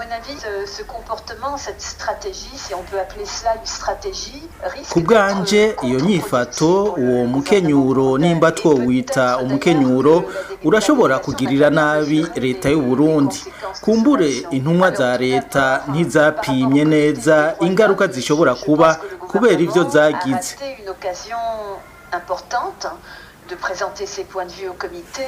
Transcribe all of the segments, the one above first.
mon avis, ce comportement, cette stratégie, si on peut appeler cela une stratégie, risque Ku bwanje, iyo nyifato, uwo mukenyuro, nimba twowita umukenyuro, urashobora kugirira nabi leta y'u Burundi. Kumbure intumwa za leta ntizapimye neza ingaruka zishobora kuba kubera ivyo zagize. Une occasion importante de présenter ses points de vue au comité,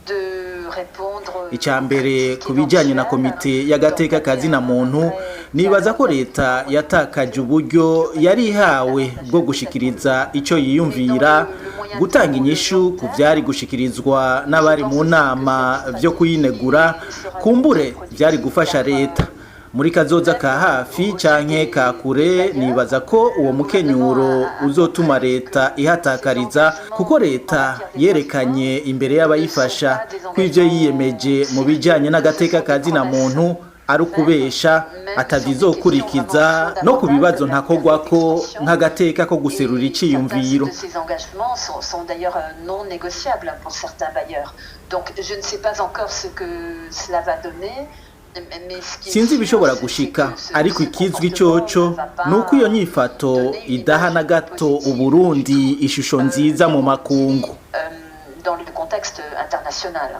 de répondre. Icya mbere, ku bijyanye na komite y'agateka kazina muntu, nibaza ko leta yatakaje uburyo yari ihawe bwo gushikiriza icyo yiyumvira, gutanga inyishu ku byari gushikirizwa n'abari mu nama byo kuyinegura. Kumbure byari gufasha leta muri kazoza ka hafi canke ka kure. Nibaza ko uwo mukenyuro uzotuma leta ihatakariza, kuko leta yerekanye imbere y'abayifasha ko ivyo yiyemeje mu bijanye n'agateka kazina muntu ari ukubesha, atavizokurikiza no ku bibazo ntakogwako nk'agateka ko guserura iciyumviro. Ces engagements sont d'ailleurs non négociables pour certains bailleurs. Donc je ne sais pas encore ce que cela va donner. Sinzi ibishobora gushika, ariko ikizwi coco ni uko iyo nyifato idaha na gato Uburundi ishusho nziza mu makungu. Dans le contexte international.